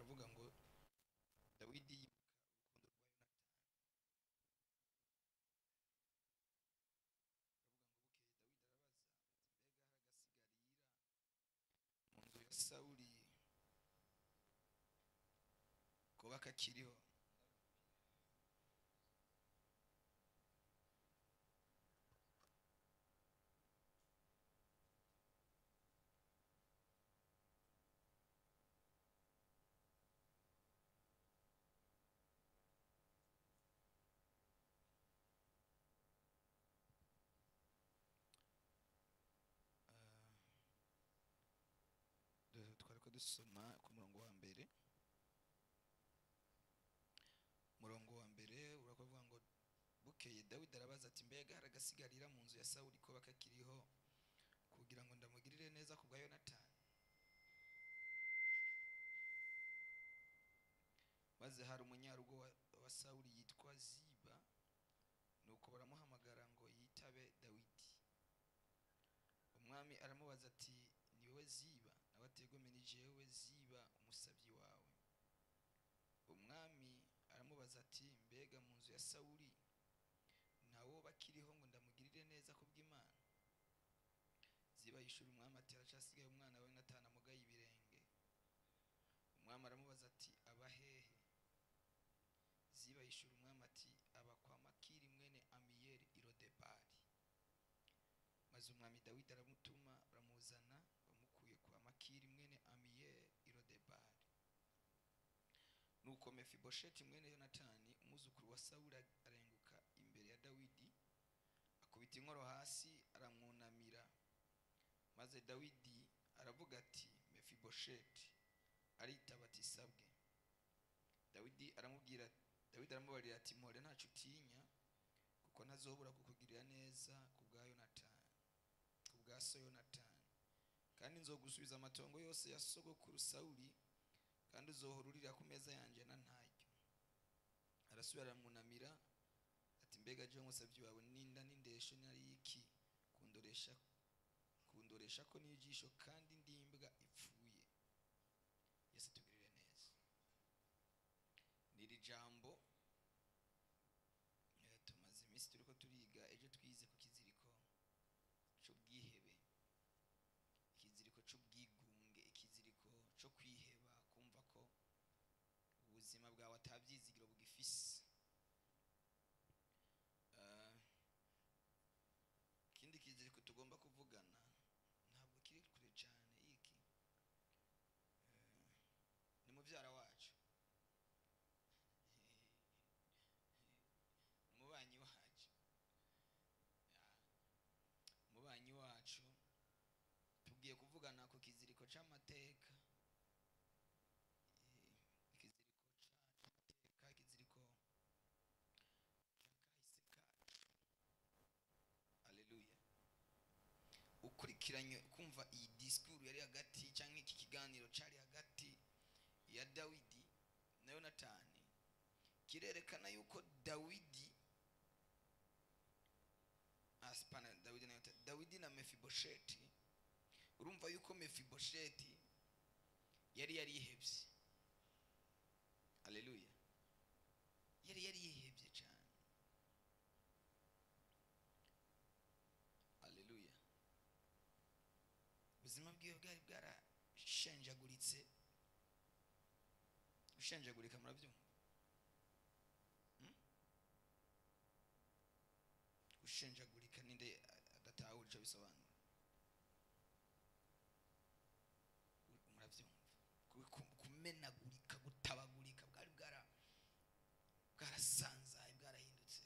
Haravuga ngo Dawidi yibuka urukundo rwa Yonatani. Haravuga ngo bukeye Dawidi arabaza ati mbega hari agasigarira mu nzu ya Sawuli koba kakiriho? Twariko dusoma ku murongo wa mbere. Murongo wa mbere urakuvuga ngo bukeye Dawidi arabaza ati mbega hari agasigarira mu nzu ya Sawuli ko bakakiriho kugira ngo ndamugirire neza ku bwa Yonatani? Maze hari umunyarugo wa Sawuli yitwa Ziba, nuko baramuhamagara ngo yitabe Dawidi. Umwami aramubaza ati ni wowe Ziba? Nawe ati yego ni jewe Ziba umusabyi wawe. Umwami aramubaza ati mbega mu nzu ya Sawuli ntawo bakiriho ngo ndamugirire neza ku bw'Imana? Ziba yishura umwami ati aracasigaye umwana we Yonatani amugaye ibirenge. Umwami aramubaza ati aba hehe? Ziba yishura umwami ati aba kwa Makiri mwene Amiyeli i Lodebari. Maze umwami Dawidi aramutuma baramuzana bamukuye kwa Makiri mwene Amiyeli i Lodebari. Nuko Mefibosheti mwene Yonatani umwuzukuru wa Sawuli arenguka imbere ya Dawidi, akubita inkoro hasi aramwunamira. Maze Dawidi aravuga ati Mefibosheti. Aritaba ati sabwe. Dawidi aramubwira, Dawidi aramubarira ati mpore ntaco utinya, kuko ntazobura kukugirira neza ku bwa Yonatani, ku bwa so Yonatani, kandi nzogusubiza amatongo yose ya sogokuru Sawuli, kandi uzohora urira ku meza yanje na ntaryo. Arasubira aramwunamira ati mbega jewe umusavyi wawe ninda n'indesho nari iki kundoresha ko n'ijisho kandi ndimbwa ipfuye? Yesu tugirire neza. Niri jambo tumaze iminsi turiko turiga. Ejo twize ku kiziriko c'ubwihebe, ikiziriko c'ubwigunge, ikiziriko co kwiheba, kumva ko ubuzima bwawe atabyizigiro bugifise. Ikindi kiziriko tugomba kuvugana ntabwo kiri kure cyane, iki ni mubyara wacu, umubanyi wacu, umubanyi wacu. Tugiye kuvugana ku kiziriko c'amateka, ikiziriko c'amateka, ikiziriko c'akahise kacu. Haleluya. Ukurikiranye kumva iyi discours yari hagati, canke iki kiganiro cari hagati ya Dawidi na Yonatani, kirerekana yuko Dawidi aspana Dawidi na Yonatani, Dawidi na Mefibosheti. Urumva yuko Mefibosheti yari yarihebye. Haleluya. Yari yarihebye cyane. Haleluya. Ubuzima bwiwe bwari bwarashenjaguritse. Gushenjagurika murabyumva? Gushenjagurika ninde adatahura ico bisobanura? Murabyumva? Kumenagurika, gutabagurika, bwari bwarasanzaye, bwarahindutse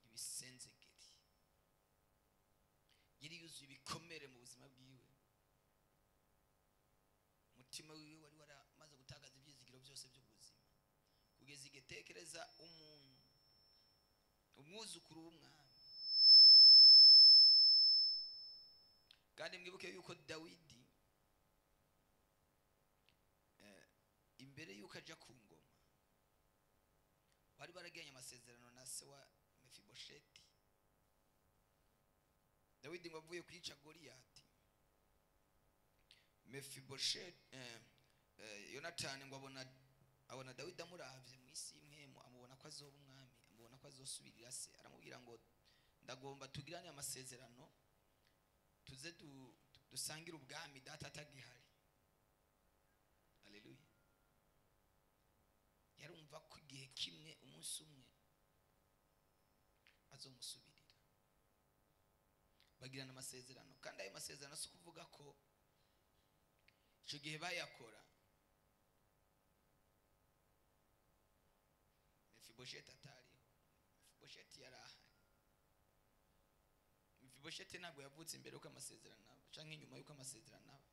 ibisenzegeri. Yari yuzuye ibikomere mu buzima bwiwe. Umutima wiwe wari waramaze gutakaza ibyizigiro byose by'ubuzima, kugeza igihe tekereza umuntu umwuzukuru w'umwami. Kandi mwibuke yuko Dawidi imbere yuko aja ku ngoma bari baragiranye amasezerano na se wa Mefibosheti. Dawidi ngo avuye kwica Goliyati, Mefibosheti Yonatani ngo abona Dawidi amuravye mu isi impwemu, amubona ko azoba umwami, amubona ko azosubirira se. Aramubwira ngo ndagomba tugirane amasezerano, tuze dusangire ubwami data atagihari. Haleluya. Yarumva ko igihe kimwe umunsi umwe azomusubirira. Bagirana amasezerano, kandi ayo masezerano si ukuvuga ko icyo gihe bayakora Mefibosheti atariho. Mefibosheti yari ahari. Mefibosheti ntabwo yavutse imbere y'uko amasezerano aba canke inyuma y'uko amasezerano aba.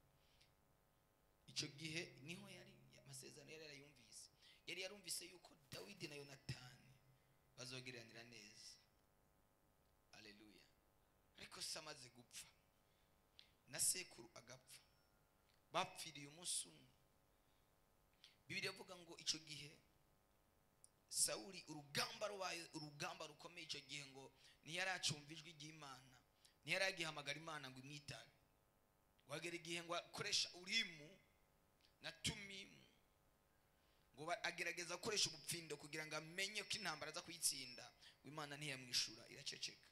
Icyo gihe niho yari amasezerano yari yarayumvise. Yari yarumvise yuko Dawidi na Yonatani bazogiranira neza. Haleluya. Ariko se amaze gupfa na sekuru agapfa, bapfiriye umunsi umwe. Bibiliya ivuga ngo icyo gihe Sawuli urugamba rubaye urugamba rukomeye. Icyo gihe ngo ntiyaracumva ijwi ry'Imana, ntiyaragihamagara Imana ngo imwitabe. Wagera igihe ngo akoresha Urimu na Tumimu, ngo agerageza gukoresha ubupfindo kugira ngo amenye ko intambara aza kuyitsinda. Imana ntiyamwishura, iraceceka.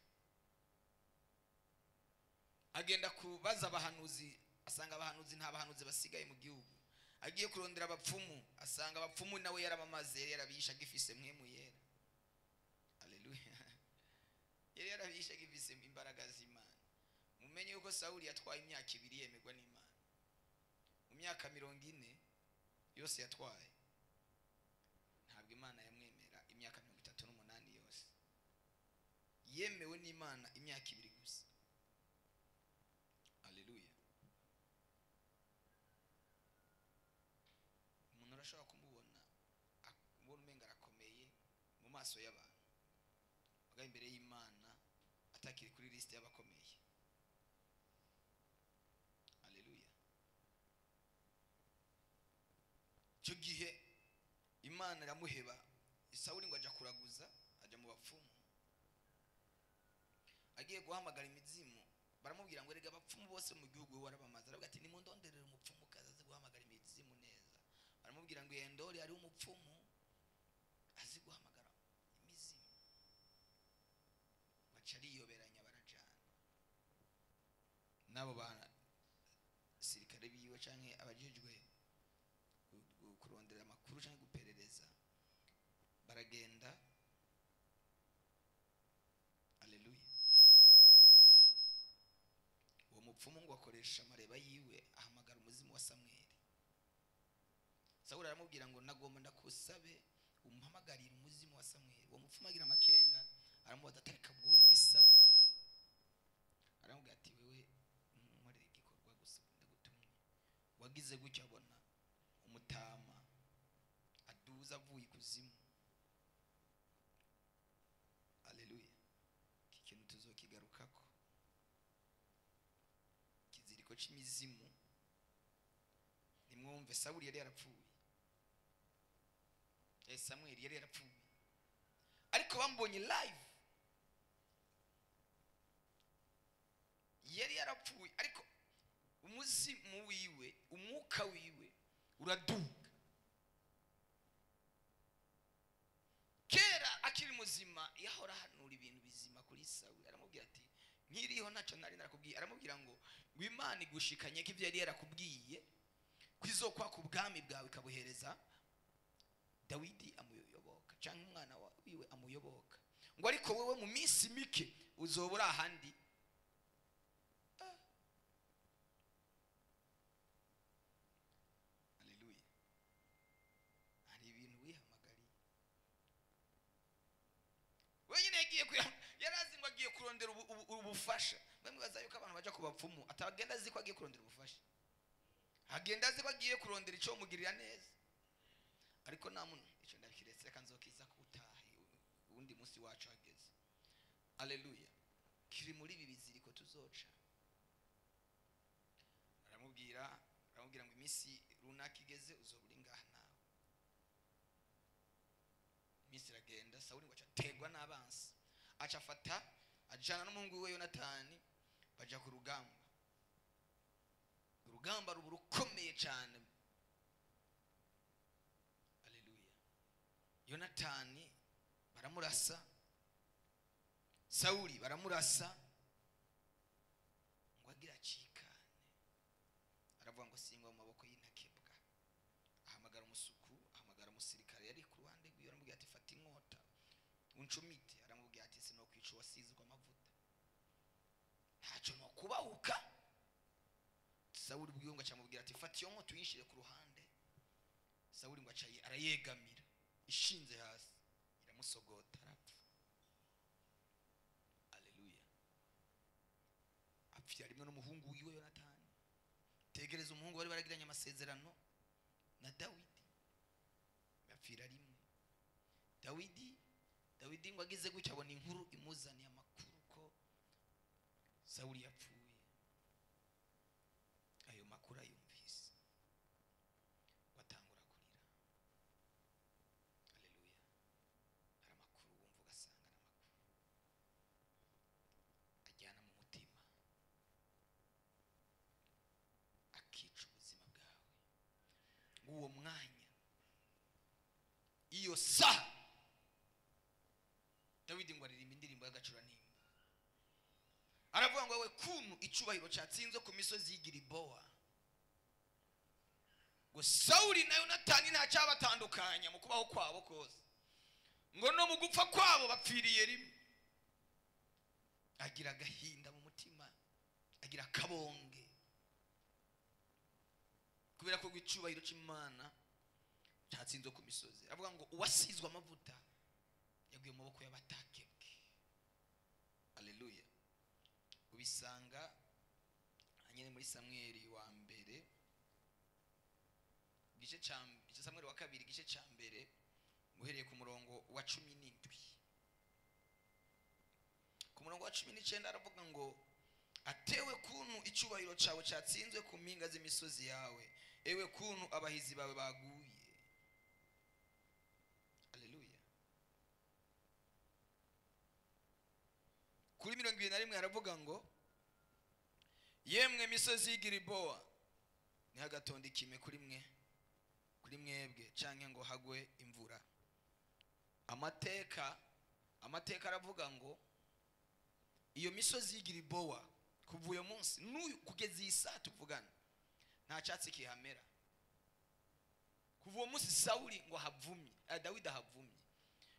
Agenda kubaza abahanuzi, asanga abahanuzi nta bahanuzi basigaye mu gihugu. Agiye kurondera abapfumu, asanga abapfumu nawe yarabamaze, yari yarabisha agifise mpwemu yera. Haleluya. Yari yarabisha agifise imbaraga z'Imana. Mumenye yuko Sawuli yatwaye imyaka 2 yemerwa n'Imana. Mu myaka 40 yose yatwaye, ntabwo Imana yamwemera. Imyaka 38 yose yemewe n'Imana imyaka 2 gusa. Haleluya. Umuntu arashobora kumubona ubona umenga arakomeye mu maso y'abantu, aga imbere y'Imana atakiri kuri liste y'abakomeye. Haleluya. Icyo gihe Imana iramuheba. Sawuli ngo aja kuraguza, aja mu bapfumu. Agiye guhamagara imizimu, baramubwira ngo erega abapfumu bose mu gihugu we warabamaze. Aravuga ati nimundonderere umupfumukazi azi guhamagara imizimu neza. Baramubwira ngo Endori ari umupfumu azi guhamagara imizimu. Baca ariyoberanya barajana n'abo basirikare biwe canke abajejwe kurondera amakuru canke guperereza, baragenda. Haleluya. Uwo mupfumu ngo akoresha amareba yiwe, ahamagara umuzimu wa Samweli. Sawuli aramubwira ngo nagomba ndakusabe umuhamagarire umuzimu wa Samweli. Uwo mupfumu agira amakenga, aramubaza ati reka wowe nturi Sawuli? Aramubwira ati wewe nkorera igikorwa gusa ndagutumye. Wagize gutya abona umutama aduza avuye ikuzimu. Haleluya. Iki kintu tuzokigarukako, ikiziriko c'imizimu. Nimwumve, Sawuli yari yarapfuye, Samweli yari yarapfuye, ariko bambonye live yari yarapfuye, ariko umuzimu wiwe, umwuka wiwe uraduga. Kera akiri muzima yahora ahanura ibintu bizima kuri Sawuli. Aramubwira ati nkiriho ntacyo nari narakubwiye. Aramubwira ngo Imana igushikanye ko ibyo yari yarakubwiye kwizokwaka ubwami bwawe ikabuhereza Dawidi amuyoboka, canke umwana wiwe amuyoboka, ngo ariko wewe mu minsi mike uzoba uri ahandi. Haleluya. Hari ibintu wihamagariye wenyine. Yagiye yarazi ngo agiye kurondera ubufasha. Bamwe baza yuko abantu baja ku bapfumu atagenda azi ko agiye kurondera ubufasha, agenda azi ko agiye kurondera ico mugirira neza. Ariko nta muntu ico ndabikiretse, reka nzokiza kutaha uwundi munsi wacu hageze. Haleluya. Kiri muri ibi biziriko tuzoca. Aramubwira ngo iminsi runaka igeze uzoba uri ngaha nawe. Iminsi iragenda, Sawuli ngo aca aterwa n'abansi, aca afata ajana n'umuhungu we Yonatani, baja ku rugamba. Urugamba ruba rukomeye cyane. Yonatani baramurasa, Sawuli baramurasa, ngo agira acikane aravuga ngo singwa mu maboko y'intakebwa. Ahamagara umusuku, ahamagara umusirikare yari ku ruhande rwiwe, aramubwira ati fata inkota uncumite. Aramubwira ati sinokwica uwasizwe amavuta, ntacyo nokubahuka. Sawuli ubwiwe ngo acamubwira ati fata iyo nkota uyinshire ku ruhande. Sawuli ngo acaye arayegamira, ishinze hasi iramusogota arapfa. Haleluya. Apfira rimwe n'umuhungu wiwe Yonatani. Tegereza umuhungu bari baragiranye amasezerano na Dawidi, bapfira rimwe. Dawidi ngo agize gutya abona inkuru imuzaniye amakuru ko Sawuli yapfuye. Ayo makuru ayumvise watangura kurira. Haleluya. Hari amakuru wumva ugasanga n'amakuru ajyana mu mutima, akica ubuzima bwawe. Uwo mwanya, iyo saha, Dawidi ngo aririmba indirimbo y'agacuranimba, aravuga ngo we kuntu icubahiro cyatsinzwe ku misozi y'Igiribowa, ngo Sawuli na Yonatani nta cyabatandukanya mu kubaho kwabo kose, ngo no mu gupfa kwabo bapfiriye rimwe. Agira agahinda mu mutima, agira akabonge, kubera ko icubahiro cy'Imana cyatsinzwe ku misozi. Aravuga ngo uwasizwe amavuta yaguye mu maboko y'abatakebwe. Haleluya. Ubisanga hanyine muri Samweli wa mbere igice cya Samweli wa kabiri igice cya mbere, uhereye ku murongo wa 17. Ku murongo wa 19 aravuga ngo atewe kuntu icubahiro cyawe cyatsinzwe ku mpinga z'imisozi yawe, ewe kuntu abahizi bawe baguye. Haleluya. Kuri 21 aravuga ngo yemwe misozi y'Igiribowa, ntihagatonde ikime kuri mwe, kuri mwebwe, canke ngo hagwe imvura. Amateka aravuga ngo iyo misozi y'Igiribowa kuva uyo munsi n'uyu kugeza iyi saa tuvugana nta cyatsi kihamera. Kuva uwo munsi Sawuli ngo havumye, Dawidi ahavumye.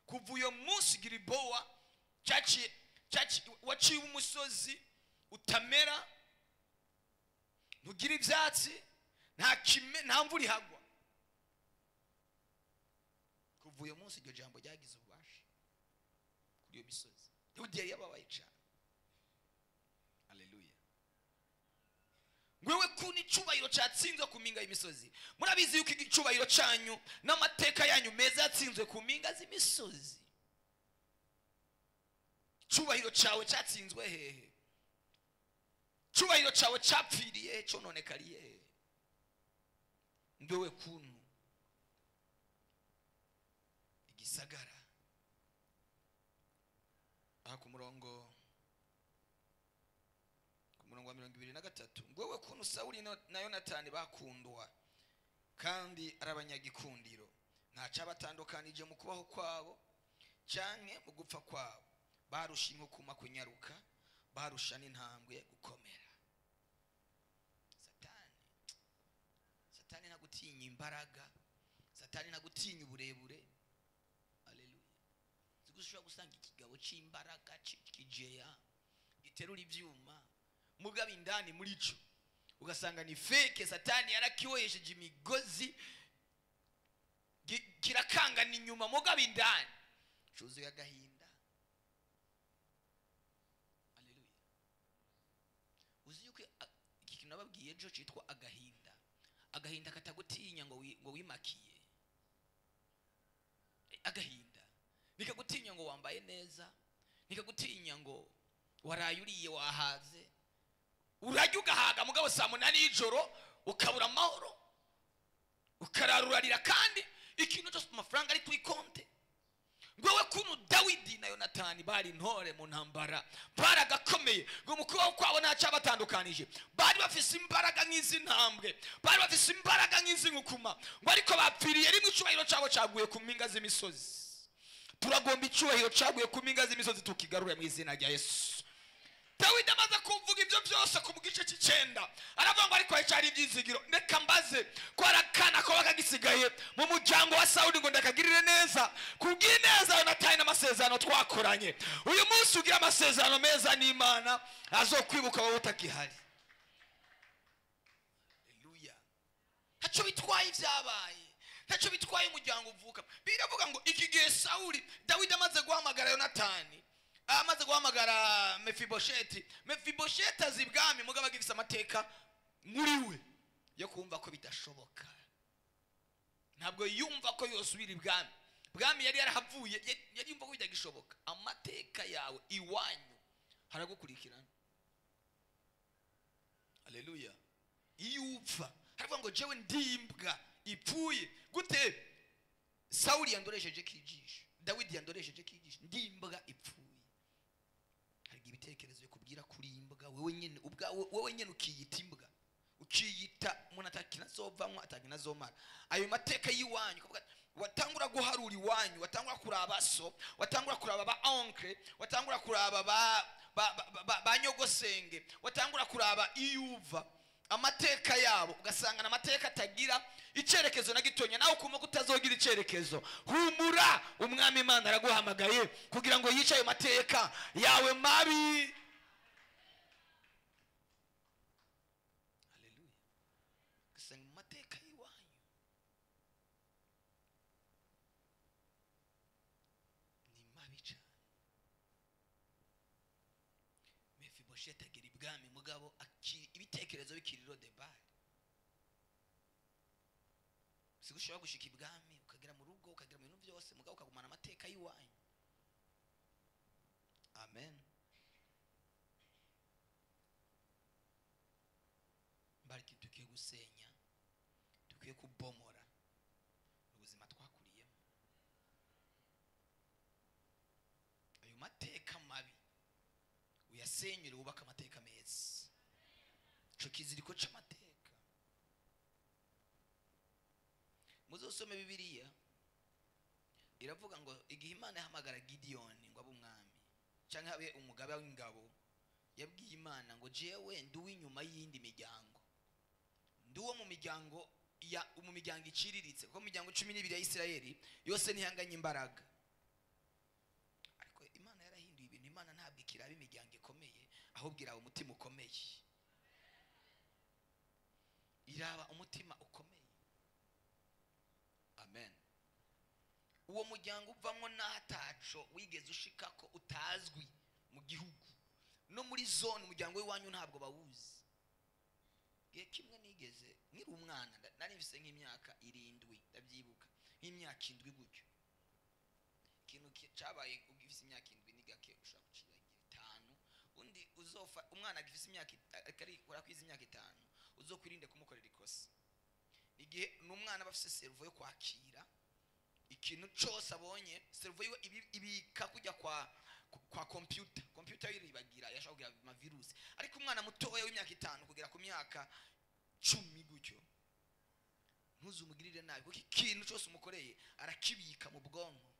Kuva uyo munsi Giribowa waciye umusozi utamera, ntugira ibyatsi, nta kime, nta mvura ihagwa. Kuva uyo munsi iryo jambo ryagize ububasha kuri iyo misozi. Dawidi yari yababaye cyane. Haleluya. Ngwewe kuni icubahiro cyatsinzwe ku mpinga y'imisozi. Murabizi yuko icubahiro cyanyu n'amateka yanyu meza yatsinzwe ku mpinga z'imisozi. Icubahiro cyawe cyatsinzwe hehe? Icubahiro cyawe cyapfiriye, cyononekariye hehe? Ngwewe kunu igisagara. Aha ku murongo wa 23, ngwewe kuntu Sawuli na Yonatani bakundwa kandi ari abanyagikundiro, nta cyabatandukanije mu kubaho kwabo canke mu gupfa kwabo, barusha inkukuma kunyaruka, barusha n'intambwe gukomera. Satani ntagutinya imbaraga, Satani ntagutinya uburebure. Haleluya. Ushobora gusanga ikigabo cy'imbaraga kijeya giterura ibyuma, mugabo indani muri cyo ugasanga ni fake. Satani yarakiwoyesheje imigozi, kirakangana inyuma, mugabo indani cuzuye agahinda. Haleluya. Uzi yuko iki kintu nababwiye ejo cyitwa agahinda. Agahinda katagutinya ngo wimakiye. Agahinda nikagutinya ngo wambaye neza, nikagutinya ngo warayuriye wahaze, urajya ugahaga mugabo saa 8 y'ijoro ukabura amahoro, ukararurarira, kandi ikintu cyose amafaranga ari kuri konte. Ngwewe kunu Dawidi na Yonatani bari intore mu ntambara, baragakomeye, ngo mu kubaho kwabo nta cyabatandukanije, bari bafise imbaraga nk'iz'intambwe, bari bafise imbaraga nk'iz'inkukuma, ngo ariko bapfiriye rimwe, icubahiro cyabo cyaguye ku mpinga z'imisozi. Turagomba icyubahiro cyaguye ku mpinga z'imisozi tukigarura mu izina rya Yesu. Dawidi amaze kuvuga ibyo byose ku gice cy'icenda, aravuga ngo ariko cyari ibyizigiro, reka mbaze ko arakana ko bakagisigaye mu muryango wa Sawuli ngo ndakagirire neza kubw'ineza Yonatani n'amasezerano twakoranye. Uyu munsi ugira amasezerano meza n'Imana azokwibuka wowe utakihari. Haleluya. Ntacyo bitwaye ibyabaye, ntacyo bitwaye umuryango uvuka. Biravuga ngo iki gihe Sawuli, Dawidi amaze guhamagara Yonatani, amaze guhamagara Mefibosheti, Mefibosheti azi ibwami, mugabo agifise amateka muri we yo kumva ko bidashoboka. Ntabwo yumva ko yosubira ibwami. Bwami yari yarahavuye, yari yumva ko bitagishoboka. Amateka yawe iwanyu haragukurikirana. Haleluya. Iyo upfa haravuga ngo jewe ndimbwa ipfuye gute? Sawuli yandoresheje kijisho, Dawidi yandoresheje kijisho, ndimbwa ipfuye. Hari ibitekerezo bikubwira kuri imbwa, wewe nyene ubwawe, wewe nyene ukiyita imbwa, ukiyita umuntu atakinazovamwa atakinazomara. Ayo mateka y'iwanyu, kuvuga watangura guharura iwanyu, watangura kuraba so, watangura kuraba ba oncle, watangura kuraba ba nyogosenge, watangura kuraba iyuva amateka yabo, ugasanga amateka atagira icerekezo na gitonya, nawe ukumva ko utazogira icerekezo. Humura, umwami Imana araguhamagaye kugira ngo yice ayo mateka yawe mabi. Haleluya. Ugasanga mu mateka y'iwanyu ni mabi cyane. Mefibosheti agera ibwami, mugabo ibitekerezo bikiri Lodebari. Si gushobora gushika ibwami, ukagera mu rugo, ukagera mu bintu byose, mugabo ukagumana amateka y'iwanyu. Amen. Bariki dukwiye gusenya, dukwiye kubomora ubuzima twakuriyemo. Ayo mateka mabi uyasenyure, wubake amateka meza. Ico kiziriko c'amateka. Muzosome Bibiliya iravuga ngo igihe Imana yahamagara Gidiyoni ngo abe umwami canke abe umugaba w'ingabo, yabwiye Imana ngo jewe ndi uw'inyuma y'iyindi miryango, ndi uwo mu miryango ya mu miryango iciriritse, kuko mu miryango 12 ya Isirayeli yose ntihanganye imbaraga. Ariko Imana yarahinduye ibintu. Imana ntabwo ikiraba imiryango ikomeye, ahubwo iraba umutima ukomeye. Iraba umutima ukomeye. Amen. Uwo muryango uvamwo n'ataco wigeze ushikako, utazwi mu gihugu no muri zone, umuryango w'iwanyu ntabwo bawuzi. Gihe kimwe nigeze nkiri umwana, nari mfise nk'imyaka 7, ndabyibuka nk'imyaka 7 gutyo. Ikintu cabaye ugifise imyaka 7 ni gake ushobora kucibagira 5. Undi uzofa umwana agifise imyaka akari urakwiza imyaka 5, uzokwirinde kumukorera ikosa. Igihe n'umwana bafise cerveau yo kwakira ikintu cyose abonye, cerveau yiwe ibika kujya kwa computer. Computer iribagira, yashobora kugira ama virus. Ariko umwana mutoya w'imyaka 5 kugera ku myaka 10 gutyo, ntuzumugirire nabi, kuko ikintu cyose umukoreye arakibika mu bwonko.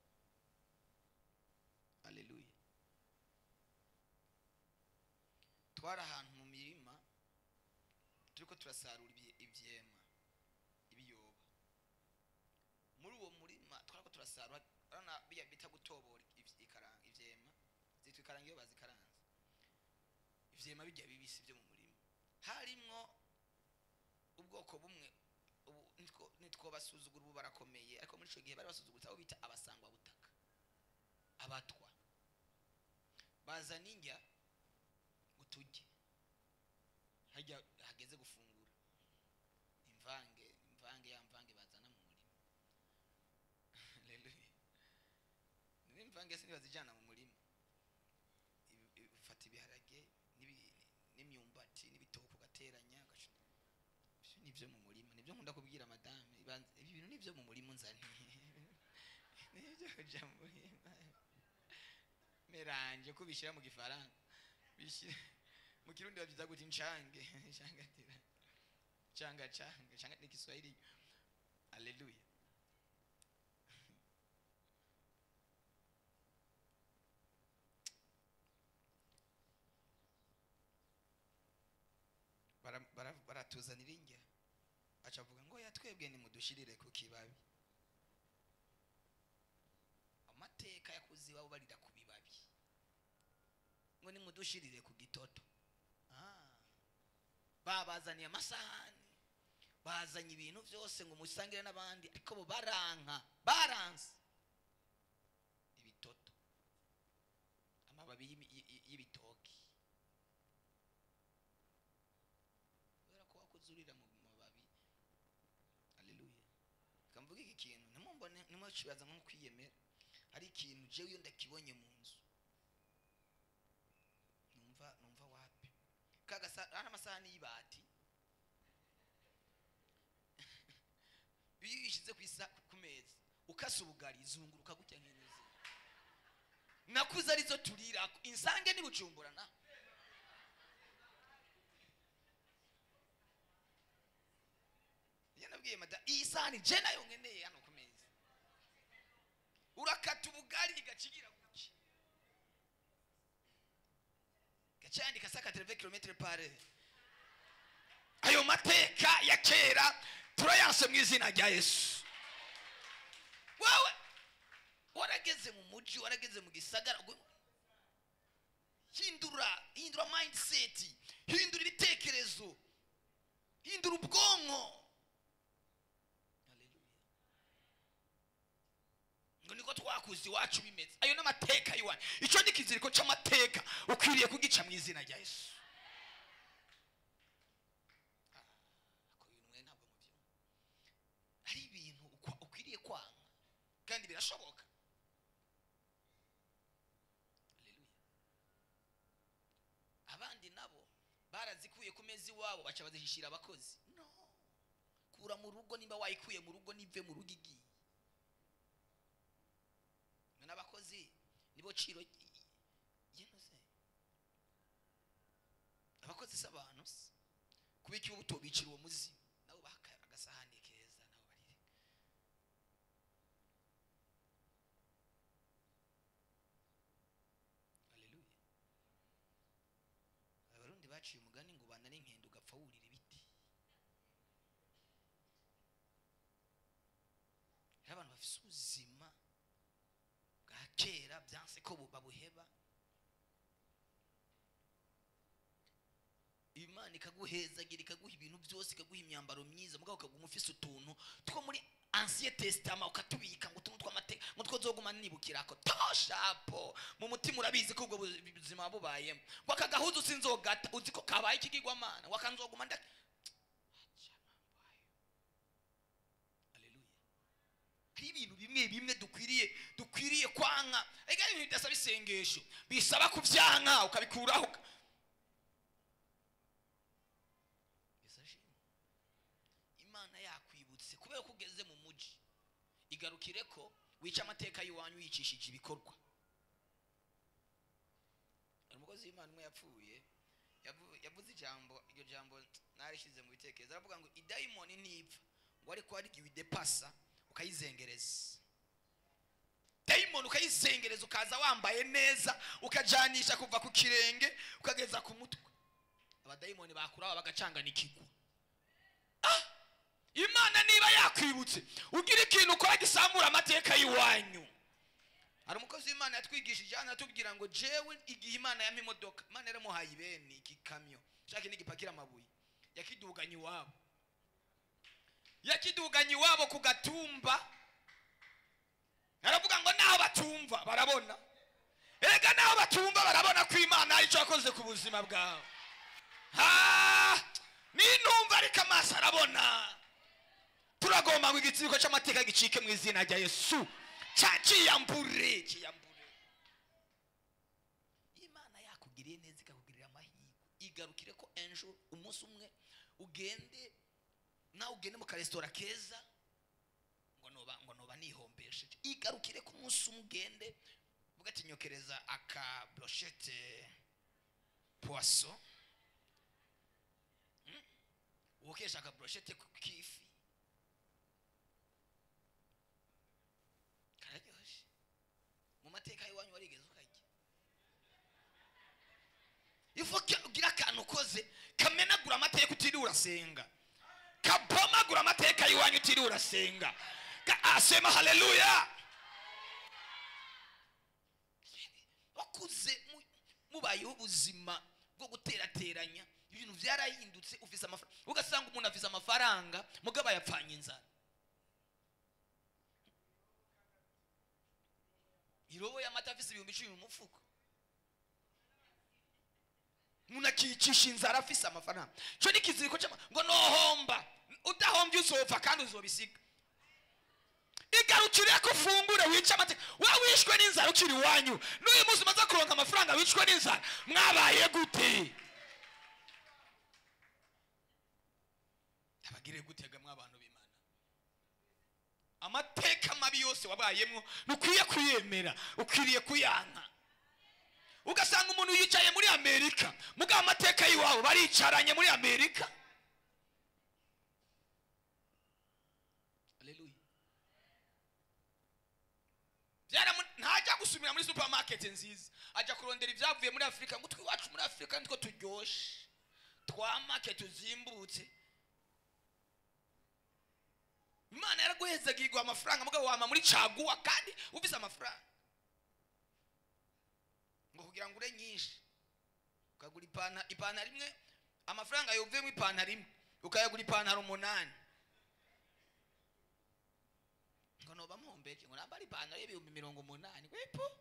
Haleluya. Twari ahantu mu mirima turiko turasarura ivyema, ibiyoba. Muri uwo murima twariko turasarura, urabona biya bita gutobora ikaranga, ivyema zitwa ikaranga iyo bazikaranze, ivyema bijya bibisi byo mu murima. Harimwo ubwoko bumwe, ubu nitwo basuzugura, ubu barakomeye, ariko muri ico gihe bari basuzuguritse abo bita abasangwa butaka, abatwa. Bazana indya ngo turye, hajya hageze gufungura imvange, imvange ya mvange bazana mu murima. Haleluya. Ni imvange se ntibazijana mu murima. Ufata ibiharage n'imyumbati n'ibitoke ugateranya, ibyo ni ibyo mu murima. Nibyo nkunda kubwira madame, ibi bintu ni ibyo mu murima unzaniye. Nibyo kuja mu murima. Meranje ko bishyira mu gifaransa, bishyira mu Kirundi babyita gute? Incange, incangatira, canga canga, canga ni Kiswahili. Haleluya. Baratuzanira indya, aca avuga ngo yatwebwe nimudushirire ku kibabi. Amateka yakuze iwabo barira ku bibabi, ngo nimudushirire ku gitoto. Babazaniye amasahani, bazanye ibintu byose ngo musangire n'abandi, ariko bo baranka, baranse ibitoto, amababi y'ibitoki. Kubera ko wakuzurira mu mababi. Haleluya. Kamvuga iki kintu ntimumbone, ntimucibaza nko kwiyemera. Hari ikintu jewe iyo ndakibonye mu nzu numva wapi kagasa ari amasahani y'ibati. Iyo uyishyize ku meza ukasa ubugari izunguruka gutya nk'inuzi. Nakuze arizo turira insange ni Bujumbura na yanabwiye mada iyi sahani je nayo nkeneye hano ku meza. Urakata ubugari igacigira gutya, gacandika saka 80 km par heure. Ayo mateka ya kera turayanse mu izina rya Yesu. Wewe warageze mu muji, warageze mu gisagara, hindura mindset, hindura ibitekerezo, hindura ubwonko. Haleluya. Ngo niko twakuze iwacu bimeze. Ayo n'amateka yiwanyu. Icyo ni ikiziriko c'amateka ukwiriye kugica mu izina rya Yesu. Ako bintu mwe ntabwo mubyumva. Hari ibintu ukwiriye kwanga kandi birashoboka. Haleluya. Abandi nabo barazikuye ku mezi wabo baca bazihishira abakozi. No. Kura mu rugo, nimba wayikuye mu rugo nive mu rugo igiye. N'abakozi nibo ciro yenose. Abakozi s'abantu se kubiki ubutobicira uwo muzi nabo baka agasahani keza nabo barire. Haleluya. Abarundi baciye umugani ngo bana n'inkende ugapfa wurira ibiti. Hari abantu bafise ubuzima bwa kera byanse ko babuheba. Imana ikaguhezagira, ikaguha ibintu byose, ikaguha imyambaro myiza, mugabo ukaguma ufise utuntu two muri Ancien Testament ukatubika ngo utuntu tw'amateka ngo twozoguma nibukirako toshapo mu mutima. Urabizi ko ubwo buzima bubayemo, ngo aka gahuzu sinzogata, uzi ko kabaye ikigirwamana, wakanzoguma nda. Haleluya. Hari ibintu bimwe bimwe dukwiriye kwanka. Ega ibintu bidasaba isengesho, bisaba kubyanka ukabikuraho. Imana yakwibutse kubera ko ugeze mu muji, igarukire ko wica amateka y'iwanyu yicishije ibikorwa. Umukozi w'Imana umwe yapfuye yavuze ijambo, iryo jambo narishyize mu bitekerezo. Aravuga ngo idayimoni ntipfa ngo ariko hari igihe idepasa ukayizengereza. Dayimoni ukayizengereza, ukaza wambaye neza, ukajanisha kuva ku kirenge ukageza ku mutwe. Abadayimoni bakuraho bagacanganikirwa. Imana niba yakwibutse ugira ikintu ukora gisamura amateka y'iwanyu. Hari umukozi w'Imana yatwigishije hano atubwira ngo jewe igihe Imana yampa imodoka, Imana yaramuhaye ibeni iki kamyo shaka n'igipakira amabuye, yakiduganye iwabo, yakiduganye iwabo ku gatumba. Aravuga ngo naho batumva barabona. Erega naho batumva barabona ko Imana hari icyo yakoze ku buzima bwawe. Nintumva ariko amaso arabona. Turagomba ngo igitsiko cy'amateka gicike mu izina rya Yesu. Ciyambure, ciyambure. Imana yakugiriye neza ikakugirira amahirwe, igarukire ko enjo umunsi umwe ugende nawe ugende mu karesitora keza ngo noba nihombesheje. Igarukire ko umunsi umwe ugende uvuga ati nyokereza aka brochette poisson, wokesha aka brochette k'ifi kararyoshe. Mu mateka y'iwanyu warigeze ukarya? Ifu ugira akantu ukoze kameze Kamenagura amateka utiriwe urasenga, kabomagura amateka y'iwanyu utiriwe urasenga. Asema haleluya. Wakuze mubayeho ubuzima bwo guterateranya, ibintu byarahindutse, ufise amafaranga, ugasanga umuntu afise amafaranga mugabo yapfanye inzara. Irobo y'amata afise 10,000 mu mufuko, umuntu akicisha inzara afise amafaranga. Cyo ni kiziriko cyama ngo nohomba, udahombye uzopfa kandi uzobisiga. Igarukire ko ufungure wica amateka. Wewe wishwe n'inzara ukiri iwanyu, n'uyu munsi umaze kuronka amafaranga wicwe n'inzara, mwabaye gute? Abagire gutega mw'abantu b'Imana. Amateka mabi yose wabayemwo nukwiye kuyemera, ukwiriye kuyanka. Ugasanga umuntu yicaye muri Amerika, mugabo amateka yiwabo baricaranye muri Amerika. Haleluya. Ntajya gusumira muri supermarket nziza, ajya kurondera ibyavuye muri Afrika, ngo twiwacu muri Afrika nitwo turyoshe, twa market tuzimbutse. Imana yaraguhezaga igwa amafaranga, mugabo wama muri caguwa kandi ufise amafaranga. Ngo kugira ngo ure nyinshi ukagura ipantaro imwe, amafaranga yovuyemo ipantaro imwe ukayagura ipantaro 8. Ngo noba mpombeje ngo nambara ipantaro y'80,000 wepo.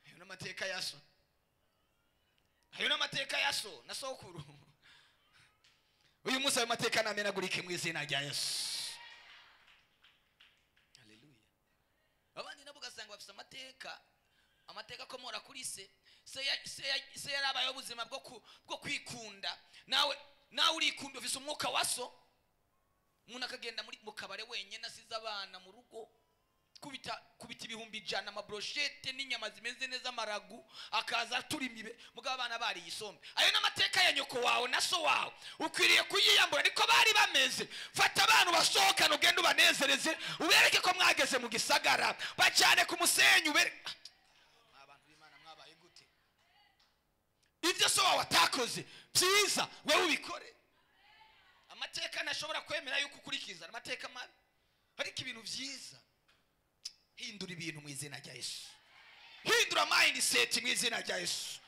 Ayo n'amateka ya so, ayo n'amateka ya so na sokuru. Uyu munsi ayo mateka namenagurike mu izina rya Yesu. Haleluya. Abandi nabo ugasanga bafise amateka, amateka akomora kuri se, se yarabaye ubuzima bwo kwikunda, nawe urikunda, ufise umwuka wa so. Umuntu akagenda muri mu kabare wenyine asize abana mu rugo, kubita 100,000 amabrochette n'inyama zimeze neza, amaragu, akaza turimibe mugabo abana bari isombe. Ayo n'amateka ya nyoko wawe na so wawe ukwiriye kuyiyambura, niko bari bameze. Fata abantu basohokana ugende ubanezereze, ubereke ko mwageze mu gisagara, bacane ku musenyi, ubereke abantu b'Imana mwabaye gute. Ibyo so wawe atakoze byiza wewe ubikore. Amateka ntashobora kwemera yuko ukurikiza amateka mabi, ariko ibintu byiza. Hindura ibintu mu izina rya Yesu. Hindura mindset mu izina rya Yesu.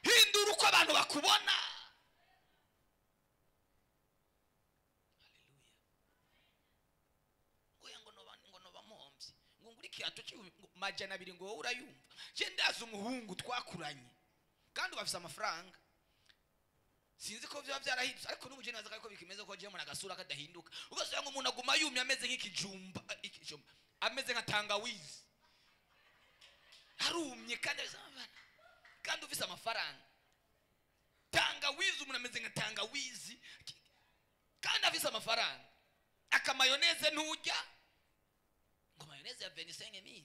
Hindura uko abantu bakubona. Haleluya. Ngo noba muhombye, ngo nguri kiato 200 ngo wowe urayumva. Je ndazi umuhungu twakuranye kandi bafise amafaranga, sinzi ko byaba byarahindutse, ariko n'ubu je naza ko bikimeze ko je mu nagasura kadahinduka. Ugasanga umuntu aguma yumye ameze nk'ikijumba, ikijumba ameze nka tangawizi, arumye kandi ufise amafaranga. Tangawizi, umuntu ameze nka tangawizi kandi afise amafaranga. Akamayoneze ntujya ngo mayoneze ya 25,000.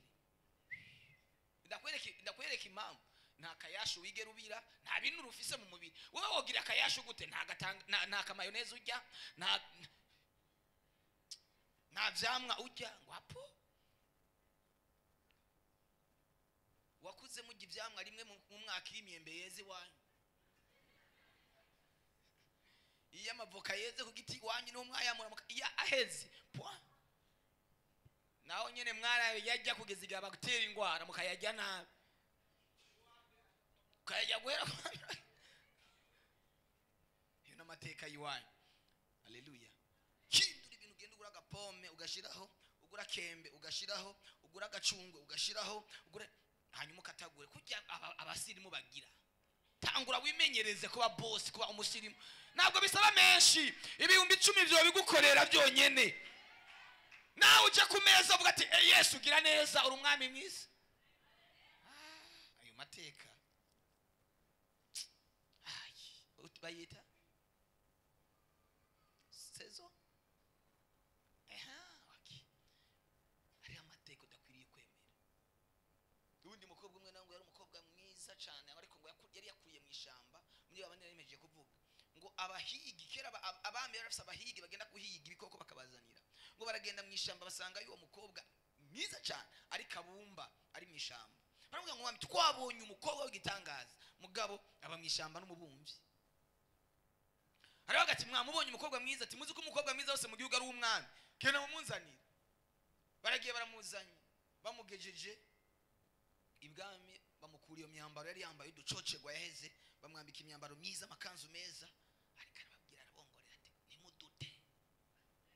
Ndakwereka impamvu. Nta kayashu wigera ubira, nta bintu ufise mu mubiri. Wowe wogira akayashu gute? Nta kamayoneze ujya, nta vyamwa ujya, ngo apo wakuze mujya ivyamwa rimwe mu mwaka y'imyembe yeze iwanyu, iyo amavoka yeze ku giti iwanyu niho mwayamura, iyo aheze pwa naho nyene mwarayajya kugeza igihe bagutera ingwara mukayajya nabi, ukayajya guhera. Iyo n'amateka y'iwanyu. Haleluya. Hindura ibintu, ugenda ugura agapome ugashiraho, ugura kembe ugashiraho, ugura agacungwe ugashiraho, ugura hanyuma ukatagure kujya abasirimu bagira. Tangura wimenyereze kuba boss, kuba umusirimu. Ntabwo bisaba menshi, 10,000 byo bigukorera byonyene. Nawe uje ku meza uvuga ati Yesu ugira neza, uri umwami mwiza. Ayo mateka bayita sezo. Okay. Hari amateka udakwiriye kwemera. Ubundi mukobwa umwe nawe yari umukobwa mwiza cyane, ariko ngo yari yakuriye mu ishamba, muri babandi narimejeje kuvuga ngo abahigi kera abami bari bafise abahigi bagenda guhiga ibikoko bakabazanira, ngo baragenda mu ishamba basanga yuwo mukobwa mwiza cyane ariko abumba ari mu ishamba. Baravuga ngo mwami twabonye umukobwa w'igitangaza, mugabo aba mu ishamba n'umubumbyi. Aravuga ati mwamubonye umukobwa mwiza, ati muzi ko umukobwa mwiza wose mu gihugu ari uw'umwami, genda mumunzanire. Baragiye baramuzanye, bamugejeje ibwami, bamukura iyo myambaro yari yambaye uducocerwa yaheze, bamwambika imyambaro myiza, amakanzu meza. Ariko arababwira, arabongorera ati ntimudute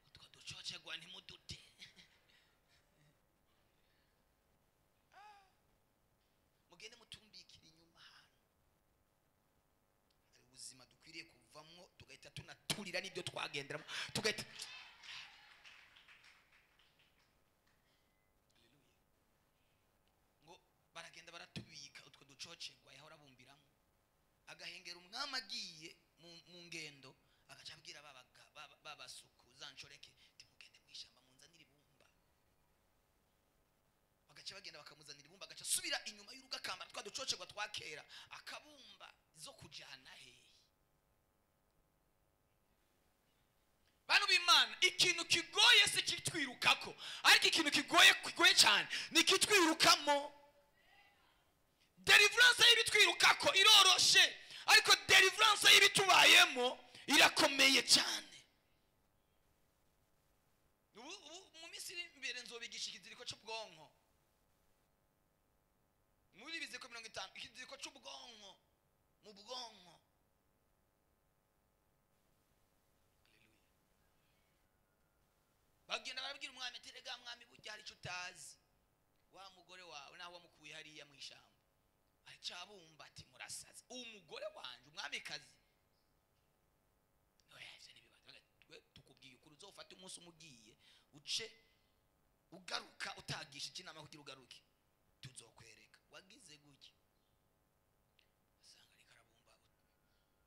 utwo ducocerwa, ntimudute. Mugende mutumbikira inyuma hano. Hari ubuzima dukwiriye kuvamwo, tugahita tunaturira n'ibyo twagenderamo, tugahita. Haleluya. Ngo baragenda baratubika utwo ducocerwa yahora abumbiramo, agahengera umwami agiye mu ngendo, agaca abwira babasuku za nshoreke ati mugende mw'ishyamba munzanire ibumba. Bagaca bagenda bakamuzanira ibumba, agaca asubira inyuma y'urugo akambara twa ducocerwa twa kera, akabumba zo kujana hehe. Bantu b'Imana, ikintu kigoye si kitwirukako, ariko ikintu kigoye cyane ni kitwirukamo. Deliverance y'ibitwirukako iroroshe, ariko deliverance y'ibitubayemo irakomeye cyane. Ubu mu minsi iri imbere nzobigisha ikiziriko cy'ubwonko. Muri biziriko 50, ikiziriko cy'ubwonko, mu bwonko. Haleluya. Bagenda barabwira umwami ati rega mwami, burya hari icyo utazi, wa mugore wawe nawe wamukuye hariya mu ishyamba aracabumba. Ati murasaze, umugore wanje umwamikazi. Oya, ivyo ntibibazo. Twe tukubwiye ukuri, uzofate umunsi umugiye uce ugaruka utagishije inama kugira ugaruke, tuzokwereka wagize gutya. Asanga ariko arabumba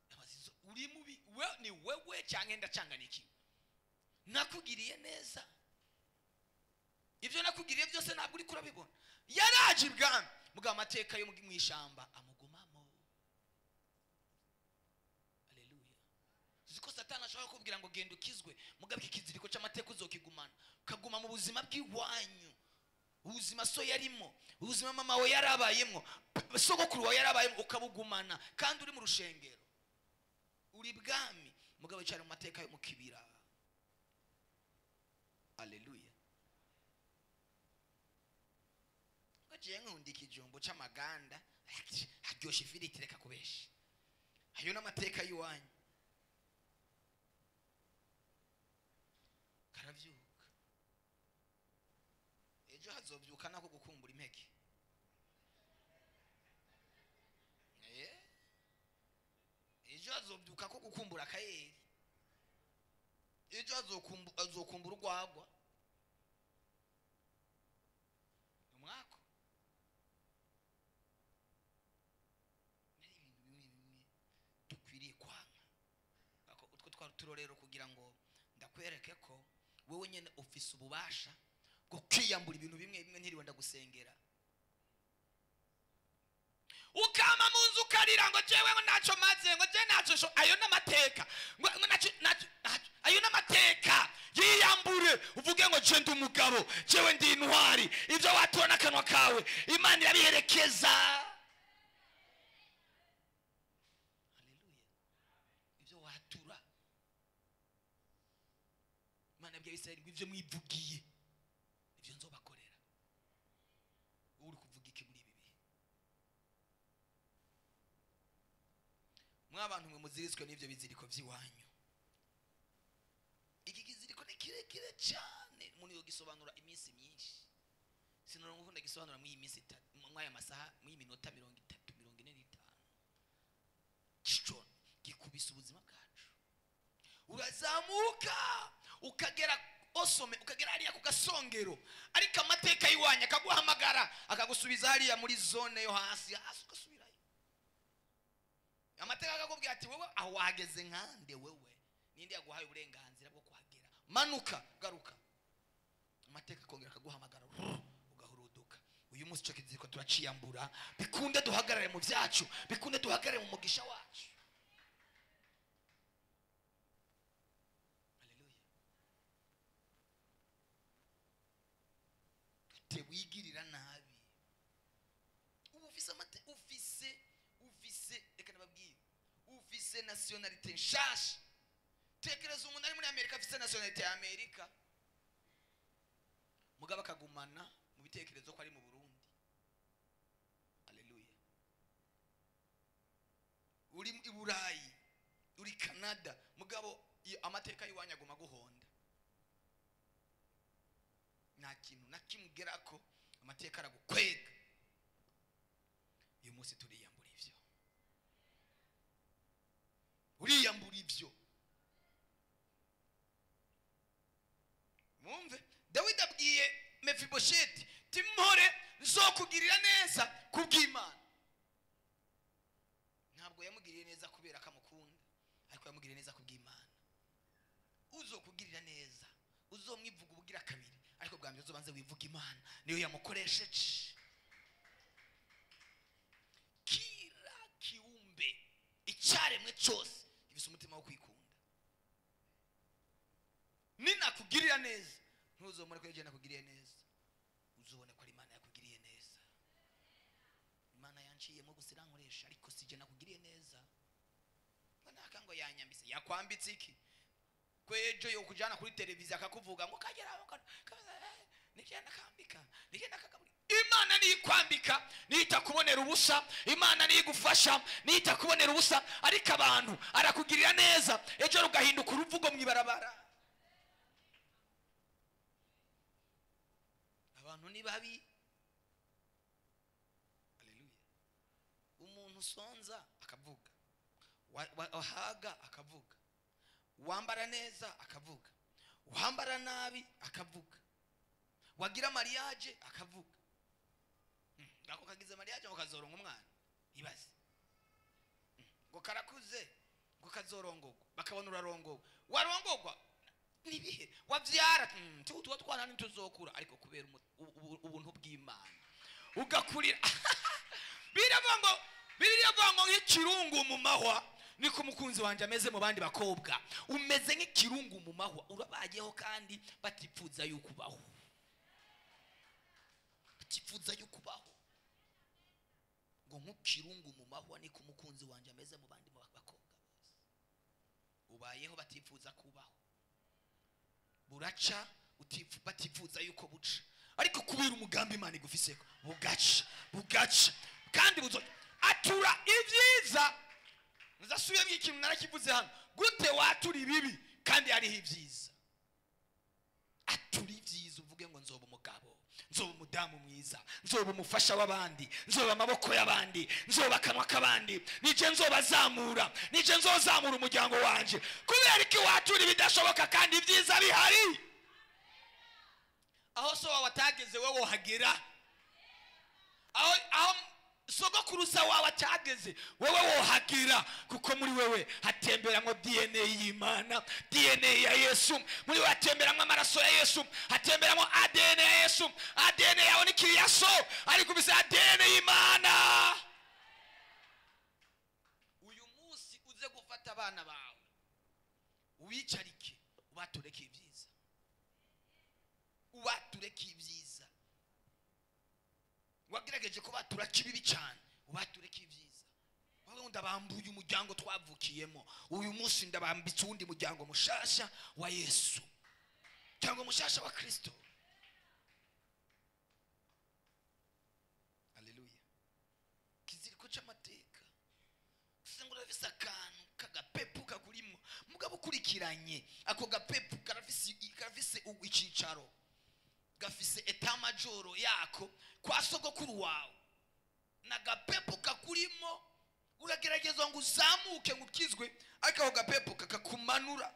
amazizo, uri mubi we, ni wewe canke ndacanganikiwe, nakugiriye neza, ibyo nakugiriye byose ntabwo uri kurabibona. Yaraje ibwami, mugabo amateka yo mu ishyamba amugumamo. Haleluya. Uzi ko Satani ashobora kukubwira ngo genda ukizwe, mugabo iki kiziriko cy'amateka uzokigumana, ukaguma mu buzima bw'iwanyu, ubuzima so yarimo, ubuzima mama we yarabayemo, sogokuru wawe yarabayemo, ukabugumana kandi uri mu rushengero, uri bwami, mugabo wicara mu mateka yo mu kibira. Haleluya. Ngagiye nkunda ikijumbo c'amaganda, haryoshe ifiriti, reka kubesha. Ayo n'amateka y'iwanyu. Karavyuka. Ejo hazovyuka nako gukumbura impeke. Ejo hazovyuka ko gukumbura akayeri. Ejo hazokumbura urwagwa. Umwako. Nari ibintu bimwe bimwe dukwiriye kwanga. Ako utwo twari turorero kugira ngo ndakwereke ko wewe nyene ufise ububasha bwo kwiyambura ibintu bimwe bimwe, ntiriwe ndagusengera. Ukama mu nzu ukarira ngo jewe ngo ntacyo maze, ngo je ntacyo sho, ayo n'amateka, ngo ntacyo, ntacyo, ntacyo, ayo n'amateka. Yiyambure uvuge ngo je ndi umugabo, jewe ndi intwari, ibyo watura n'akanwa kawe Imana irabiherekeza. Haleluya. Ibyo watura Imana yabwiye Abisirayeli ngo ibyo mwivugiye ibyo nzobakorera. Wowe uri kuvuga iki muri ibi bihe? Mwabantu mwe muziritswe n'ibyo biziriko by'iwanyu. Iki kiziriko ni kirekire cyane, umuntu yogisobanura iminsi myinshi. Sinoronka uko ndagisobanura muri iyi minsi itatu, mwaya masaha, muri iyi minota 30, 45. Kico gikubise ubuzima bwacu. Urazamuka ukagera osome, ukagera hariya ku gasongero, ariko amateka y'iwanyu akaguhamagara akagusubiza hariya muri zone yo hasi, hasi ugasubirayo. Amateka akakubwira ati wowe aho wahageze nkande, wewe ninde yaguhaye uburenganzira bwo kuhagera? Manuka garuka. Amateka akongera akaguhamagara, ugahuruduka. Uyu munsi ico kiziriko turaciyambura, bikunde duhagarare mu byacu, bikunde duhagarare mu mugisha wacu. Haleluya. Te wigirira nabi. Ubu ufise amate, ufise, ufise, reka nababwire, ufise nationalité nshasha. Tekereza umuntu ari muri Amerika afite nationalité ya Amerika, mugabo akagumana mu bitekerezo ko ari mu Burundi. Haleluya. Uri i Burayi, uri Canada, mugabo amateka y'iwanyu aguma guhonda. Nta kintu na kimwe ugerako, amateka aragukwega. Uyu munsi turiyambura ivyo, uriyambura ivyo. Mwumve Dawidi abwiye Mefibosheti timpore nzokugirira neza kubw'Imana. Ntabwo yamugiriye neza kubera akamukunda, ariko yamugiriye neza kubw'Imana. Uzokugirira neza uzomwivuga ubugira kabiri, ariko bwa mbere uzobanze wivuga Imana niyo yamukoresheje. Kira kiumbe icyaremwe cyose gifise umutima wo kwikunda. Ninakugirira neza ntuzomure ko yegena nakugiriye neza, uzobone ko ari Imana yakugiriye neza. Imana yanciyemo gusa irankoresha, ariko sije nakugiriye neza. Naka ngo yanyambise, yakwambitse iki? Kwejo yo kujana kuri televiziyo akakuvuga ngo kagera aho nije nakambika, nije nakagaburi. Imana niyikwambika, niyitakubonera ubusa. Imana niyigufasha, niyitakubonera ubusa. Ariko abantu arakugirira neza, ejo rugahinduka uruvugo mwibarabara. Abantu ni babi. Haleluya. Umuntu usonza akavuga, wahaga akavuga, wambara neza akavuga, wambara nabi akavuga, wagira mariage akavuga. Ngako kagize mariage ngo kazoronga umwana, ibaze ngo karakuze ngo kazorongogwa, bakabona urarongogwa, warongogwa nibihe wavyara tuba twana ntituzokura, ariko kubera ubuntu bw'Imana ugakurira. Biravuga Bibiliya ngo nk'ikirungu mu mahwa niko umukunzi wanje ameze mu bandi bakobwa. Umeze nk'ikirungu mu mahwa, urabayeho kandi batipfuza yuko ubaho, batipfuza yuko ubaho. Ngo nk'ikirungu mu mahwa niko umukunzi wanje ameze mu bandi bakobwa bose. Ubayeho batipfuza kubaho, buraca batipfuza yuko buca, ariko kubera umugambi Imana igufiseko bugaca, bugaca kandi buzo atura ibyiza. Nzasubiyemo ikintu narakivuze hano, gute watura ibibi kandi hariho ibyiza? Atura ibyiza uvuge ngo nzoba umugabo, nzoba umudamu mwiza, nzoba umufasha w'abandi, nzoba amaboko y'abandi, nzoba akanwa k'abandi, nije nzobazamura, nije nzozamura umuryango wanje. Kubera iki watura ibidashoboka kandi ibyiza bihari? Aho so wawe atageze wewe wohagera, aho sogokuruza wawe atageze wewe wohagira, kuko muri wewe hatemberamwo DNA y'Imana, DNA ya Yesu. Muri wewe hatemberamwo amaraso ya Yesu, hatemberamwo ADN ya Yesu. ADN yawe ni kiriyaso, ariko bise ADN y'Imana. Uyu munsi uze gufata abana bawe ubicarike, ubatureke ibyiza, ubatureke ibyiza. Wagerageje ko batura kibibi cyane, ubatureke ibyiza. Wowe ndabambuye umuryango twavukiyemo, uyu munsi ndabambitse uwundi muryango mushasha wa Yesu, cyangwa mushasha wa Kristo. Haleluya. Kiziriko c'amateka usanga urafise akantu kagapepu kakurimo, mugabo ukurikiranye ako gapepu karafise icicaro, gafise etamajoro yako kwa sogokuru wawe, na gapepu kakurimo. Uragerageza ngo uzamuke ngo ukizwe, ariko ako gapepu kakakumanura,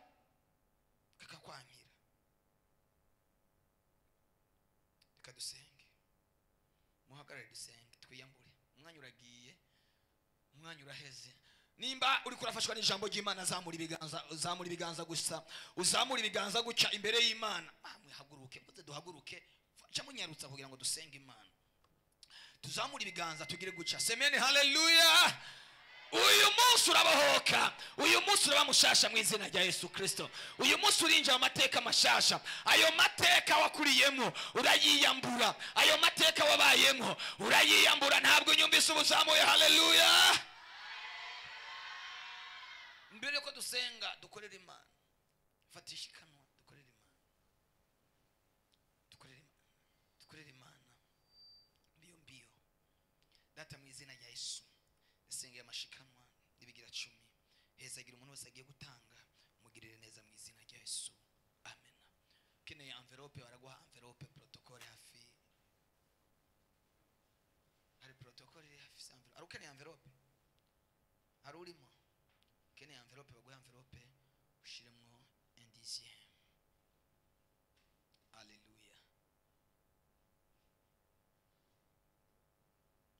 kakakwankira. Reka dusenge, muhagarare dusenge, twiyambure. Umwanya uragiye, umwanya uraheze. Nimba uri kurafashwa n'ijambo ry'Imana, zamura ibiganza, uzamura ibiganza gusa, uzamura ibiganza guca imbere y'Imana. Mamwe haguruke, muze duhaguruke, ca munyarutsa kugira ngo dusenge Imana. Tuzamura ibiganza tugire guca. Semeni haleluya. Uyu munsi urabohoka, uyu munsi uraba mushasha mu izina rya Yesu Kristo. Uyu munsi urinjira mu mateka mashasha. Ayo mateka wakuriyemo urayiyambura, ayo mateka wabayemo urayiyambura. Ntabwo unyumvise ubuzamuye haleluya. Mbere yuko dusenga dukorera Imana, Fata ishikanwa, dukorere Imana, dukorere Imana, dukorere Imana mbio mbio. Data, mu izina rya Yesu, ndasengeye amashikanwa n'ibigira cumi. Hezagira umuntu wese agiye gutanga, umugirire neza mu izina rya Yesu, amen. Ukeneye envelope baraguha envelope, protocole hafi, hari protocole iri hafi isa envelope. Hari ukeneye envelope? Hari urimo ukeneye envelope? Baguha envelope ushiremwo un dixième. Haleluya.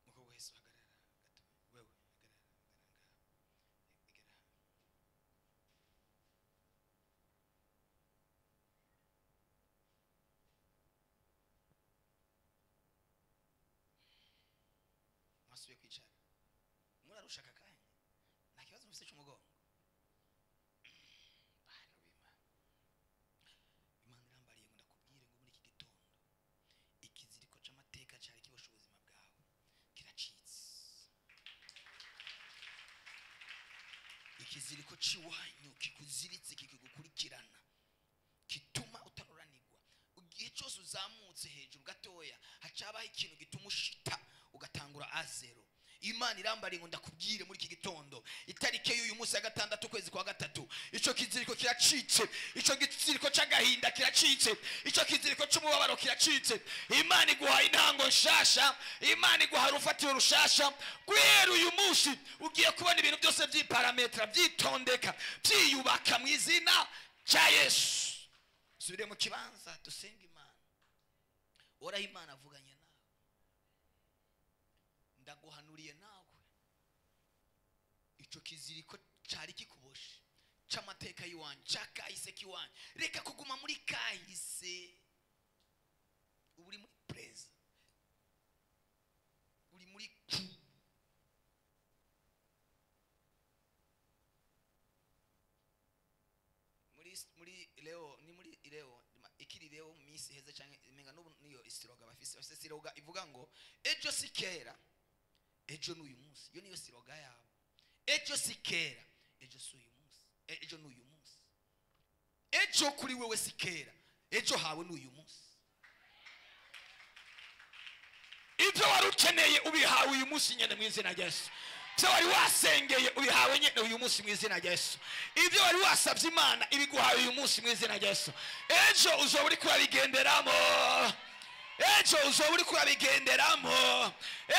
Mukobwa wese uhagarara gato, wewe hagarara, hagarara ngaha, egera. Mwasubiye kwicara, murarusha aka kanya, nta kibazo mufise cy'umugongo. Bantu b'Imana, Imana irambariye ngo ndakubwire ngo muri iki gitondo ikiziriko c'amateka cari kiboshe ubuzima bwawe kiracitse. Ikiziriko c'iwanyu kikuziritse, kikigukurikirana, kituma utaruranirwa, igihe cyose uzamutse hejuru gatoya hacabaho ikintu gituma ushita ugatangura à zéro. Imana irambariye ngo ndakubwire muri iki gitondo, itariki y'uyu munsi ya 6 ukwezi kwa 3, ico kiziriko kiracitse, ico kiziriko c'agahinda kiracitse, ico kiziriko c'umubabaro kiracitse. Imana iguha intango nshasha, Imana iguha urufatiro rushasha. Guhera uyu munsi ugiye kubona ibintu byose vy'iparametra vyitondeka, vyiyubaka mu izina rya Yesu. Subire mu kibanza dusenga Imana. Uhoraho Imana avuganye nawe, ndaguhanuriye nawe, ico kiziriko cari kikuboshe c'amateka y'iwanyu, c'akahise k'iwanyu, reka kuguma muri kahise. Ubu uri muri présent, uri muri ku muri leo, ni muri leo ikiri leo mu minsi heza canke imenga n'ubu niyo slogan bafise slogan ivuga ngo ejo si kera, ejo n'uyu munsi. Iyo niyo slogan yabo, ejo si kera, ejo si uyu munsi, ejo n'uyu munsi. Ejo kuri wewe si kera, ejo hawe n'uyu munsi. Ibyo wari ukeneye ubihawe uyu munsi nyene mu izina rya Yesu. Ibyo wari wasengeye ubihawe nyene uyu munsi mu izina rya Yesu. Ibyo wari wasabye Imana ibiguhawe uyu munsi mu izina rya Yesu. Ejo uzoba uriko urabigenderamo, ejo uzoba uriko urabigenderamo,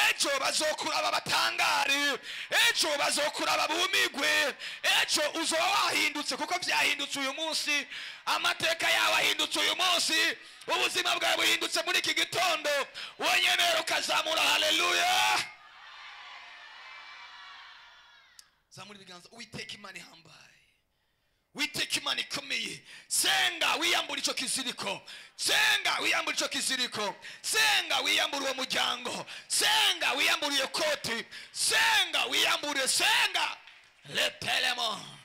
ejo bazokuraba batangare, ejo bazokuraba bumigwe, ejo uzoba wahindutse, kuko vyahindutse uyu munsi. Amateka yawe ahindutse uyu munsi, ubuzima bwawe buhindutse muri iki gitondo. Wenyene ukazamura haleluya, zamura ibiganza. Uwiteka Imana ihambaye, Uwiteka Imana ikomeye, senga wiyambura ico kiziriko, senga wiyambura ico kiziriko, senga wiyambura uwo muryango, senga wiyambura iyo koti, senga wiyambure, senga letelemo.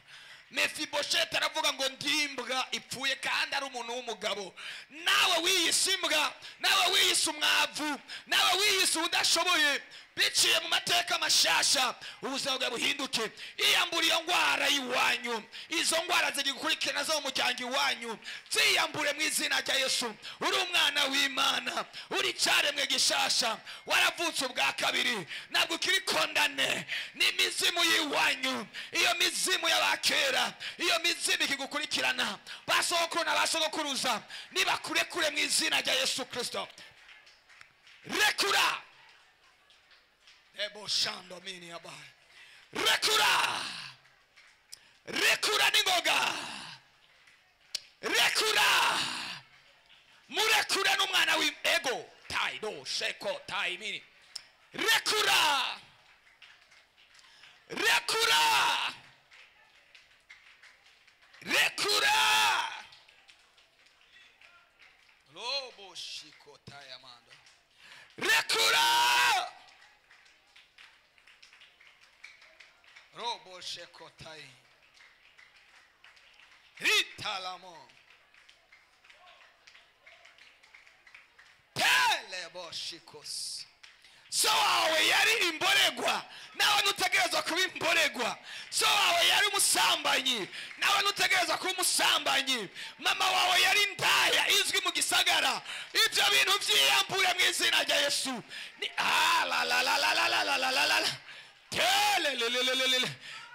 Mefibosheti aravuga ngo ndimbwa ipfuye kandi ari umuntu w'umugabo. Nawe wiyise imbwa, nawe wiyise umwavu, nawe wiyise udashoboye, biciye mu mateka mashasha ubuzima bwawe buhinduke. Iyambure iyo ngwara y'iwanyu, izo ngwara zigikukurikirana zo mu muryango iwanyu, ziyambure mu izina rya Yesu. Uri umwana w'Imana, uri icaremwe gishasha, waravutse ubwa kabiri, ntabwo ukiri condamné n'imizimu y'iwanyu. Iyo mizimu y'abakera, iyo mizimu ikigukurikirana, basogokuru na basogokuruza, nibakurekure mu izina rya Yesu Kristo. Rekura Ebo shando mini abaye. Rekura, rekura n'ingoga, rekura, murekure n'umwana w'ego tai do sheko tai mini. Rekura, rekura, rekura. Lobo shiko tai amando. Rekura. Robo shekotai ritalamo telebo shikos. So wawe yari imboregwa, Nawe ntutegerezwa kuba imboregwa. So wawe yari umusambanyi, nawe ntutegerezwa kuba umusambanyi. Mama wawe yari indaya izwi mu gisagara. Ibyo bintu vyiyambure mu izina rya Yesu. Ni la la la la la la la la la la. Telelelelelele.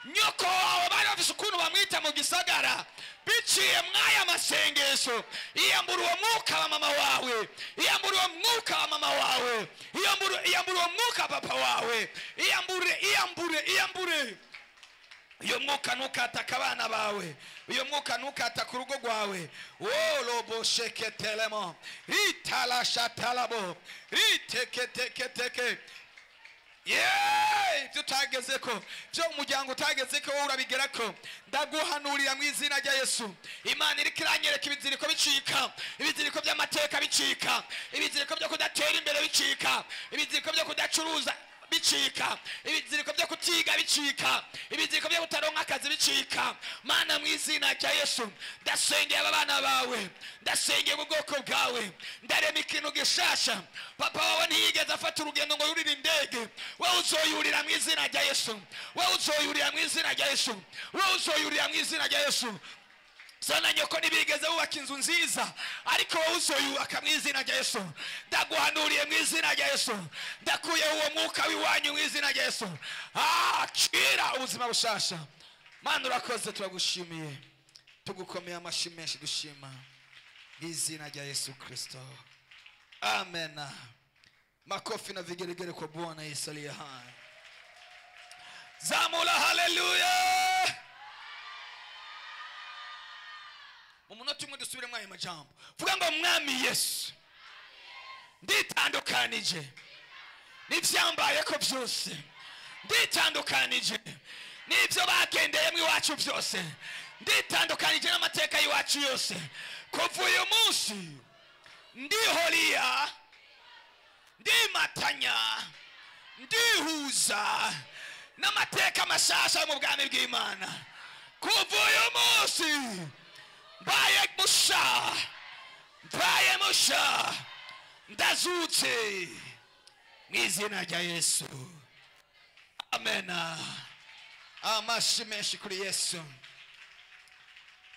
Nyoko wawe bari bafise ukuntu bamwita mu gisagara. Biciye mwaya masengesho. Iyambura uwo mwuka wa mama wawe, iyambura uwo mwuka wa mama wawe, iyambura uwo mwuka wa papa wawe, iyambure, iyambure, iyambure. Uyo mwuka ntukataka abana bawe, uyo mwuka ntukataka urugo rwawe. Wolobo sheketelemo ritalashatalabo riteketeketeke. Yeee, ibyo utagezeko, byo umuryango utagezeko wowe urabigerako. Ndaguhanurira mu izina rya Yesu. Imana iriko iranyereka ibiziriko bicika, ibiziriko by'amateka bicika, ibiziriko byo kudatera imbere bicika, ibiziriko byo kudacuruza bicika, ibiziriko byo kutiga bicika, ibiziriko byo kutaronka akazi bicika. Mana mu izina rya Yesu, ndasengeye aba bana bawe, ndasengeye ubwoko bwawe, ndarema ikintu gishasha. Papa wawe ntiyigeze afata urugendo ngo yurire indege, wewe uzoyurira mu izina rya Yesu, wewe uzoyurira mu izina rya Yesu, wewe uzoyurira mu izina rya Yesu. Sana nyoko ntibigeze bubaka inzu nziza, ariko wowe uzoyubaka mu izina rya Yesu. Ndaguhanuriye mu izina rya Yesu, ndakuyeho uwo mwuka w'iwanyu mu izina rya Yesu. Akira ubuzima bushasha. Mana urakoze, turagushimiye, tugukomeye amashyi menshi dushima mu izina rya Yesu Kristo, amen. Makofi na vigeregere kwa Bwana Yesu aliye hai. Zamula haleluya. Mu munota umwe dusubiremo ayo majambo. Vuga ngo Mwami Yesu, nditandukanije n'ivyambayeko byose, nditandukanije n'ivyo bagendeyemo iwacu byose, nditandukanije n'amateka y'iwacu yose. Kuva uyu munsi ndihoriya, ndimatanya, ndihuza n'amateka mashasha yo mu bwami bw'Imana. Kuva uyu munsi mbaye musha, mbaye musha, ndazutse mu izina rya Yesu, amen. Amashi menshi kuri Yesu.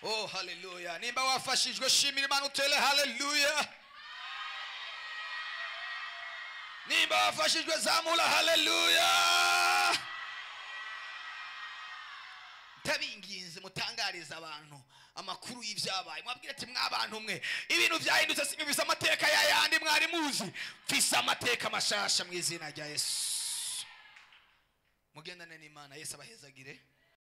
Oh haleluya. Nimba wafashijwe shimira Imana utere haleluya. Nimba wafashijwe zamura haleluya. Ndabinginze mutangariza abantu amakuru y'ivyabaye, mwabwira ati mwabantu mwe ibintu vyahindutse, si bifise amateka yayandi mwari muzi, mfise amateka mashasha mu izina rya Yesu. Mugendane n'Imana, Yesu abahezagire.